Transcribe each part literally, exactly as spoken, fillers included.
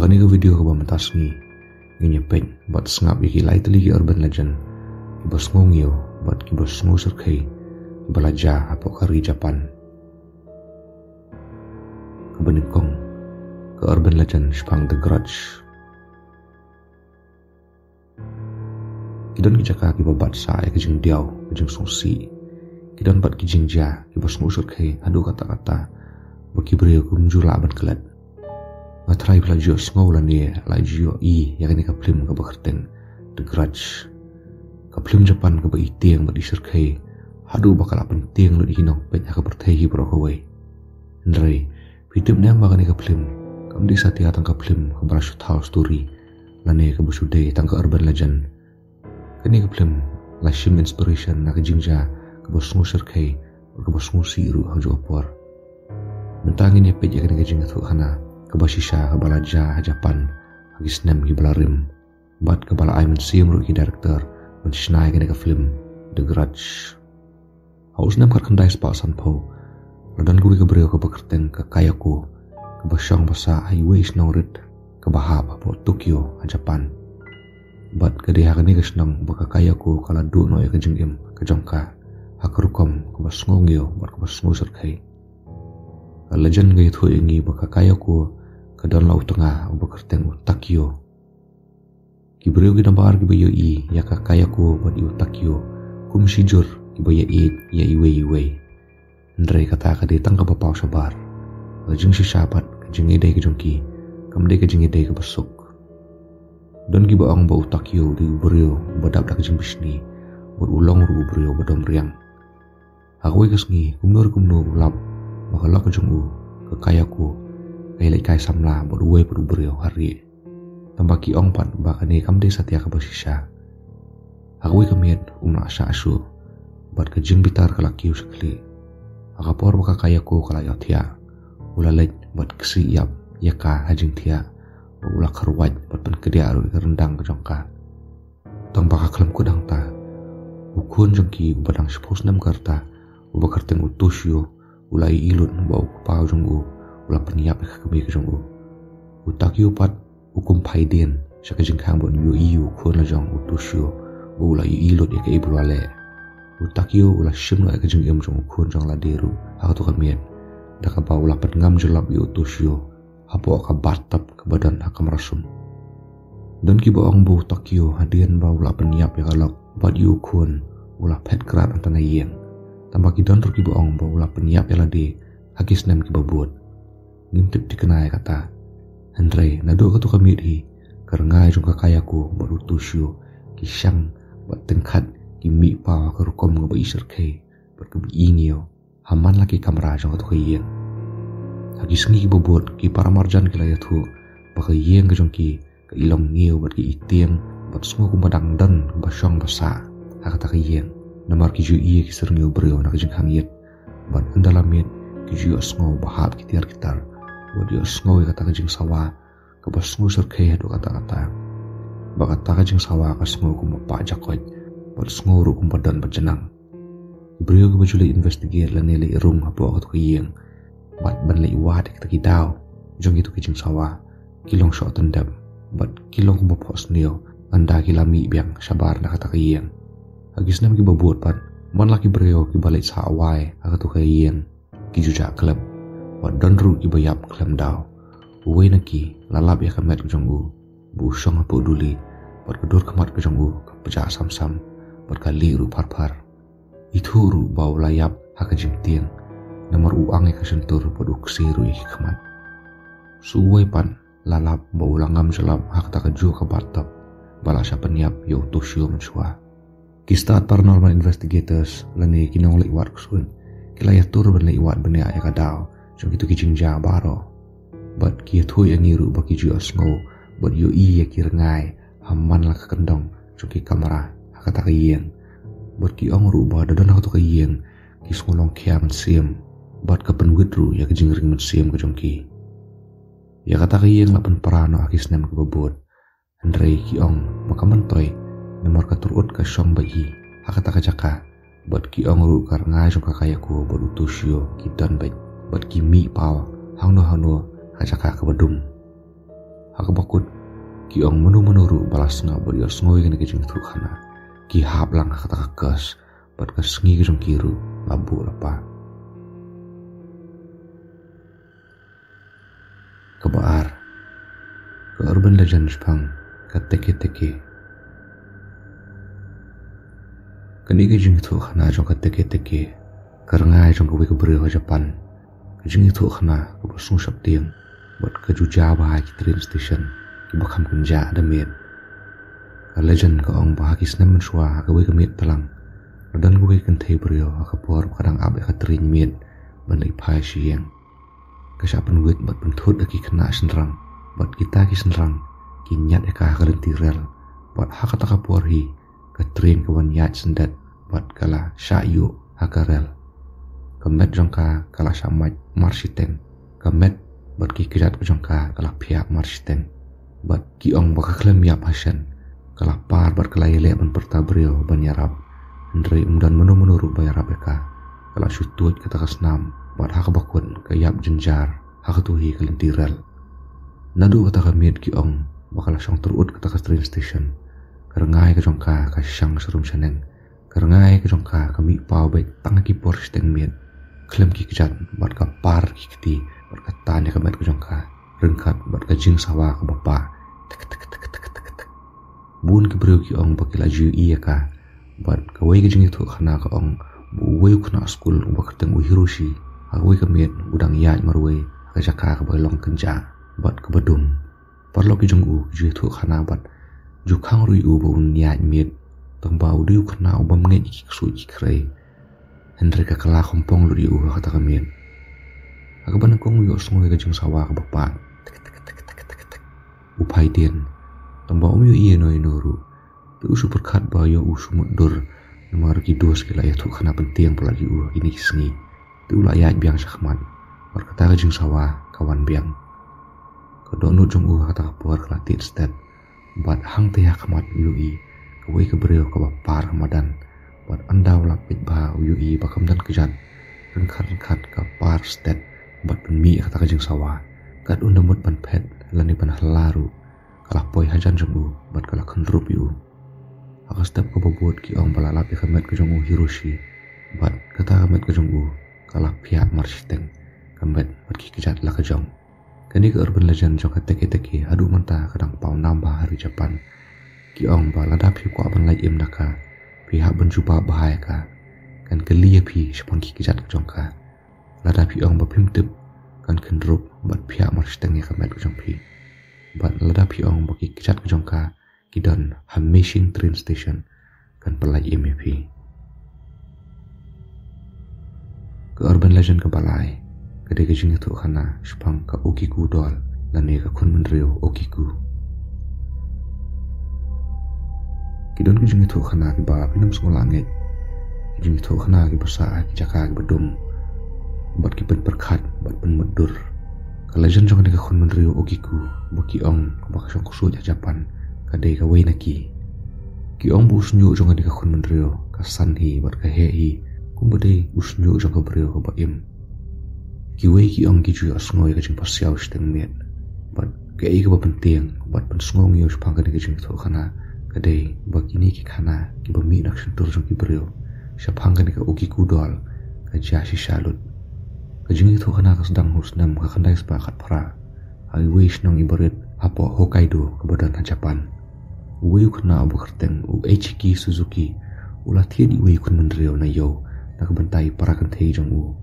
Kane ka video kaba mynta sngi ngin ïa peit bad sngap ïa ki lai tylli ki urban legend kiba sngewngiew bad kiba sngewsyrkhei kiba la jia hapoh ka ri Japan. Kaba nyngkong, ka urban legend shaphang The Grudge. Ki don ki jaka kiba bat sah ïa ka jingdiaw, ka jingsngewsih. Ki don bad ki jingjia kiba sngewsyrkhei haduh katta katta ba ki briew kim ju lah ban klet. Nga tharai phi la ju ïohsngew lane la ju ïohi ïa kane ka phlim kaba kyrteng The Grudge. Ka phlim Japan kaba i tieng bad i syrkhei haduh ba ka la pyntieng lut ïa ki nongpeit ha ka pyrthei hi baroh kawei. Hynrei phi tip ne em ba kane ka phlim kam dei satia tang ka phlim kaba la shu thaw story lane kaba shu dei tang ka urban legend. Kane ka phlim la shim inspiration na ka jingjia kaba sngewsyrkhei bad kaba sngewsih ruh ha kajuh ka por. Mynta ngin ïa peit ïa kane ka jingïathuhkhana kaba shisha kaba la jia ha Japan ha ki snem kiba la rim bad kaba la ai mynsiem ruh ïa ki director ban shna ïa kane ka phlim The Grudge. Ha u snem khatkhyndai spah sanphew la don kawei ka briew kaba kyrteng ka Kayako, kaba shong ba sah ha iwei i shnong rit kaba hap hapoh Tokyo ha Japan. Bad ka dei ha kane ka shnong ba ka Kayako ka la duh noh ïa ka jingim ka jong ka ha ka rukom kaba sngewngiew bad kaba sngewsyrkhei. Ka legend ka ïathuh ïa ngi ba ka Kayako ka don la u tnga uba kyrteng u Takio. Ki briew ki namar kiba ïohi ïa ka Kayako bad ïa u Takio kum shijur kiba ïaieit ïa iwei iwei. Hynrei kata ka dei tang kaba paw shabar. Ka jingshisha pat ka jingïadei ka jong ki kam dei ka jingïadei kaba suk. Don kiba ong ba u Takio u dei u briew uba dap da ka jingbishni bad u long ruh u briew uba dom riang. Ha kawei ka sngi kumno re kumno u lap ba ka lok ka jong u ka Kayako ka ïaleit kai samla bad uwei pat u briew ha rieh. Tangba ki ong pat ba kane kam dei satia kaba shisha. Ha kawei ka miet um lah shah shuh bad ka jingbitar ka la kiew sha khlieh. Ha ka por ba ka Kayako ka la ïohthiah, u la leit bad ksih ïap ïa ka ha jingthiah bad u la kharwait bad pynkdiah ruh ïa ka ryndang ka jong ka. Tangba ka khlem kut hangta, u khun jong ki uba dang shiphew snem ka rta uba kyrteng u Toshio u la ïohi lut ba u kpa u jong u u la pynïap ïa ka kmie ka jong u. U Takio pat u kum phai dien sha ka jingkhang ban ïohi ïa u khun la jong u Toshio ba u la ïohi lut ïa kaei ba u la leh. U Takio u la shim noh ïa ka jingim jong u khun jong lade ruh ha kato ka miet da kaba u la pynngam jyllop ïa u Toshio hapoh ka bathtub kaba don ha kamra sum. Don kiba ong ba u Takio hadien ba u la pynïap ïa ka lok bad ïa u khun u la phet krad hangta na ïing. Tangba ki don ruh kiba ong ba u la pynïap ïa lade ha ki snem kiba bud. Ngim tip thikna ïa kata. Hynrei naduh kato ka miet hi ka rngai jong ka Kayako bad u Toshio ki shang bad tyngkhat ki mih paw ha ka rukom kaba i syrkhei bad kaba i ngiew ha man la ki kamra jong kato ka ïing. Ha ki sngi kiba bud ki paramarjan ki la ïathuh ba ka ïing ka jong ki ka i long ngiew bad ka i tieng bad sngew kumba dang don ba shong ba sah ha kata ka ïing. Namar ki ju ïohi ïa ki syrngiew briew na ka jingkhang ïit bad ynda la miet ki ju ïohsngew ba hap ki tiar ki tar bad ïohsngew ïa kata ka jingsawa kaba sngewsyrkhei haduh katta katta. Ba kata ka jingsawa ka sngew kumba pah jakoit bad sngew ruh kumba don ba jnang. Ki briew kiba ju leit investigate lane leit rung hapoh kato ka ïing bad ban leit wad ïa kita ki daw jong kito ki jingsawa ki long shoh tyndep bad ki long kumba phohsniew ynda ki la mih biang shabar na kata ka ïing. Ha ki snem kiba bud pat man la ki briew kiba leit sah awai ha kato ka ïing ki ju jah khlem bad don ruh kiba ïap khlem daw. Uwei na ki la lap ïa ka met ka jong u ba u shong hapoh duli bad ka dur khmat ka jong u ka pjah sam sam bad ka lieh ruh phar phar. Ithuh ruh ba u la ïap ha ka jingtieng namar u ang ïa ka shyntur bad u kse ruh ïa ki khmat. Sa uwei pat la lap ba u la ngam jyllop ha kata kajuh ka bathtub ba la shah pynïap ïa u Toshio mynshuwa. Ki stad paranormal investigators lane ki nongleit wad ksuid ki la ïatur ban leit wad bniah ïa ka daw jong kito ki jingjia baroh. Bad ki ïathuh ïa ngi ruh ba ki ju ïohsngew bad ïohi ïa ki rngai ha man la ka kyndong jong ki kamra ha kata ka ïing. Bad ki ong ruh ba da don ha kato ka ïing ki sngewlong khia mynsiem bad ka pynwit ruh ïa ka jingring mynsiem ka jong ki. Ïa kata ka ïing la pynpra noh ha ki snem kiba bud. Hynrei ki ong ba ka myntoi namar ka turut ka shong beit hi ha kata ka jaka. Bad ki ong ruh ka rngai jong ka Kayako bad u Toshio ki don beit bad ki mih paw hangno hangno ha jaka kaba dum. Ha kaba kut, ki ong mano mano ruh ba la sngap bad ïohsngew ïa kane ka jingïathuhkhana, ki hap lang ha kata ka curse, bad ka sngi ka jong ki ruh la buh la pah. Kaba ar, ka urban legend shaphang ka Teke Teke. Kane ka jingïathuhkhana jong ka Teke Teke, ka rngai jong kawei ka briew ha Japan. Ka jingïathuhkhana kaba sngewsheptieng bad ka ju jia bha ha ki train station kiba kham kynjah da miet. Ka legend ka ong ba ha ki snem mynshuwa, ha kawei ka miet tlang, la don kawei ka kynthei briew ha ka por ba ka dang ap ïa ka train miet ban leit phai sha ïing. Ka shah pynwit bad pynthut ïa ki khynnah shynrang, bad kita ki shynrang ki ñiad ïa ka ha ka lynti rel. Bad ha kata ka por hi, ka train ka wan ïaid syndet bad ka la shah ïuh ha ka rel. Ka met jong ka ka la shah mait marshiteng. Ka met bad ki kjat ka jong ka ka la phiah marshiteng. Bad ki ong ba ka khlem ïap ha shen, ka la par bad ka la ïaleh ban pyrta briew ban ïarap. Hynrei ym don mano mano ruh ba ïarap ïa ka. Ka la shu tuid kata ka snam bad ha kaba kut ka ïap jynjar ha kato hi ka lynti rel. Naduh kata ka miet ki ong ba ka la shong tyrut kata ka train station. Ka rngai ka jong ka ka shang sharum shaneng. Ka rngai ka jong ka ka mih paw beit tang ha ki por shiteng miet. Khlem ki kjat bad ka par ki kti bad ka tan ïa ka met ka jong ka ryngkat bad ka jingsawa kaba pah. Tik, tik, tik, tik, tik, tik. Bun ki briew ki ong ba ki la ju ïohi ïa ka. Bad kawei ka jingïathuhkhana ka ong ba uwei u khynnah skul uba kyrteng u Hiroshi, ha kawei ka miet u dang ïaid marwei ha ka jaka kaba long kynjah bad kaba dum. Paralok ki jong u ki ju ïathuhkhana bad ju khang ruh ïa u ba un ïaid miet. Tang ba u dei u khynnah u bym ngeit ïa ki ksuid ki khrei. Hynrei ka kylla kongpong lut ïa u ha kata ka miet. Ha kaba nyngkong u ïohsngew ïa ka jingsawa kaba pah. Tik, tik, tik, tik, tik, tik. U phai dien. Tang ba um ïohi ïa no ïa no ruh. Te u shu pyrkhat ba ïoh u shu mutdur. Namar ki dos ki la ïathuhkhana pyntieng palat ïa u ha kine ki sngi. Te u la ïaid biang shakhmat. Bad kata ka jingsawa ka wan biang. Ka dohnud jong u ha kata ka por ka la tied stet. Bad hangtei ha khmat u ïohi kawei ka briew kaba par ha madan. Bad ynda u la peit bha u ïohi ba kam don kjat. Ryngkat ryngkat ka par stet bad pynmih ïa kata ka jingsawa. Kat un da mut ban phet lane ban hylla ruh, ka la poi hajan jong u bad ka la kynrup ïa u. Ha ka step kaba bud ki ong ba la lap ïa ka met ka jong u Hiroshi. Bad kata ka met ka jong u ka la phiah marshiteng. Ka met bad ki kjat la ka jong. Kane ka urban legend jong ka Teke Teke haduh mynta ka dang paw nam bha ha ri Japan. Ki ong ba lada phi kwah ban lait im na ka, phi hap ban jubab bha ïa ka. Kan kylli ïa phi shaphang ki kjat ka jong ka. Lada phi ong ba phim tip, kan kynrup bad phiah marshiteng ïa ka met ka jong phi. Bad lada phi ong ba ki kjat ka jong ka ki don ha Meishing train station, kan pyllait im ïa phi. Ka urban legend kaba lai ka dei ka jingïathuhkhana shaphang ka Okiku doll lane ka khun bynriew Okiku. Ki don ki jingïathuhkhana kiba phin ym sngew lah ngeit. Ki jingïathuhkhana kiba sah ha ki jaka kiba dum bad ki pynpyrkhat bad pynmutdur. Ka legend jong kane ka khun bynriew Okiku ba ki ong kaba ka shong ksuid ha Japan ka dei kawei na ki. Ki ong ba u shñiuh jong kane ka khun bynriew ka san hi bad ka heh hi kumba dei u shñiuh jong ka briew kaba im. Kiwei ki ong ki ju ïohsngew ïa ka jingpasiaw shiteng miet. Bad kaei kaba pyntieng bad pynsngewsih shaphang kane ka jingïathuhkhana ka dei ba kine ki khana kiba mih na ka shyntur jong ki briew shaphang kane ka Okiku doll ka jia shisha lut. Ka jingïathuhkhana ka sdang ha u snem ka khyndai spah khatphra ha iwei i shnong iba rit hapoh Hokkaido kaba don ha Japan. Uwei u khynnah uba kyrteng u Eiichi Suzuki u la thied ïa uwei u khun bynriew na ïew na ka bynta i para kynthei jong u.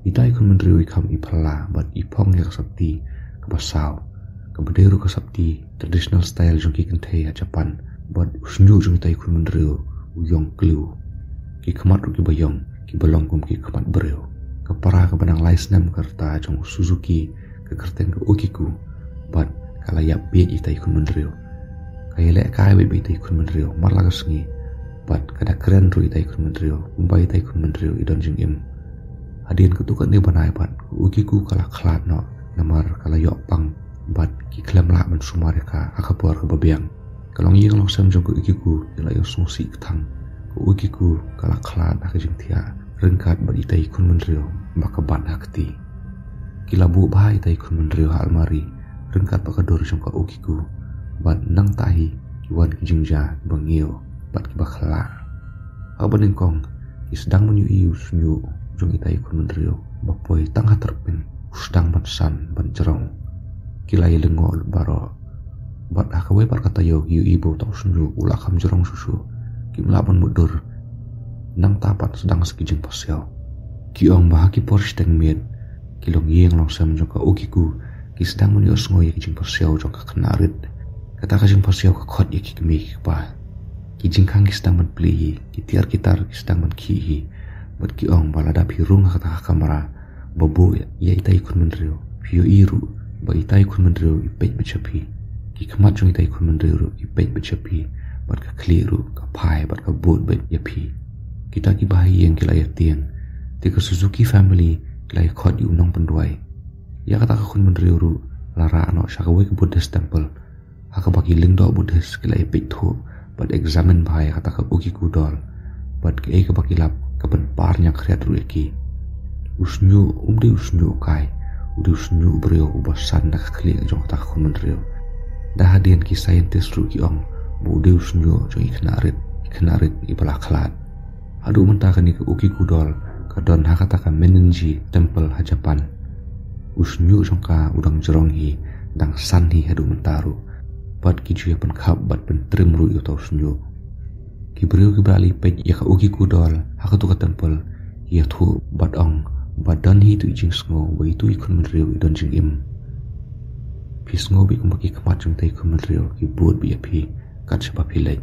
Itai i khun bynriew i kham i phylla bad i phong ïa ka sopti kaba saw, kaba dei ruh ka sopti traditional style jong ki kynthei ha Japan. Bad u shñiuh jong itai i khun bynriew u ïong kliew. Ki khmat ruh kiba ïong kiba long kum ki khmat briew. Ka para kaba nang lai snem ka rta jong u Suzuki ka kyrteng ka Okiku bad ka la ïap bieit itai i khun bynriew. Ka ïalehkai beit beit itai i khun bynriew mar la ka sngi bad ka da kren ruh itai i khun bynriew kumba itai i khun bynriew i don jingim. Hadien katto katne bnai bad ka Okiku ka la khlad noh namar ka la ïoh pang bad ki khlem lah ban sumar ïa ka ha ka por kaba biang. Ka longïing longsem jong ka Okiku i la ïohsngewsih kthang. Ka Okiku ka la khlad ha ka jingthiah ryngkat bad itai i khun bynriew ba ka bat ha kti. Ki la buh bha itai i khun bynriew ha almari ryngkat bad ka dur jong ka Okiku, bad nangta hi ki wan ki jingjia kiba ngew bad kiba khlaiñ. Haba nyngkong ki sdang ban ïohi ïa u shñiuh jong itai i khun bynriew ba poi tang ha tyrpeng, u sdang ban san ban jrong. Ki la ïa lyngngoh lut baroh. Bad ha kawei pat ka taïew ki ïohi ba utai u shñiuh u la kham jrong shuh shuh. Kim lah ban mutdur. Nangta pat sdang sa ki jingpasiaw. Ki ong ba ha ki por shiteng miet, ki longïing longsem jong ka Okiku ki sdang ban ïohsngew ïa ki jingpasiaw jong ka khynnah rit. Kata ka jingpasiaw ka khot ïa ki kmie ki kpa. Ki jingkhang ki sdang ban plie hi, ki tiar ki tar ki sdang ban khih hi. Bad ki ong ba lada phi rung ha kata ka kamra ba buh ïa itai i khun bynriew, phi ïohi ruh ba itai i khun bynriew i peit beit sha phi. Ki khmat jong itai i khun bynriew ruh i peit beit sha phi, bad ka khlieh ruh ka phai bad ka bud beit ïa phi. Kita kiba ha ïing ki la ïa tieng, te ka Suzuki family ki la ïa khot ïa u nongpynduwai. Ïa kata ka khun bynriew ruh la rah noh sha kawei ka Buddhist temple, ha kaba ki lyngdoh Buddhist ki la ïa peit thuh bad examine bha ïa kata ka Okiku doll. Bad kaei kaba ki lap ka pynpar ñiangkhriat ruh ïa ki. U shñiuh um dei u shñiuh kai, u dei u shñiuh briew uba san da ka khlieh jong kata ka khun bynriew. Da hadien ki scientist ruh ki ong ba u dei u shñiuh jong i khynnah rit, i khynnah rit iba la khlad. Haduh mynta kane ka Okiku doll ka don ha kata ka Meninji Temple ha Japan. U shñiuh jong ka u dang jrong hi, dang san hi haduh mynta ruh. Bad ki ju ïa pynkhap bad pyntrim ruh ïa utai u shñiuh. Ki briew kiba la leit peit ïa ka Okiku doll ha katu ka temple ki ïathuh bad ong ba don hi itu i jingsngew ba itu i khun bynriew i don jingim. Phi sngew beit kumba ki khmat jong itai i khun bynriew ki bud beit ïa phi kat shaba phi leit.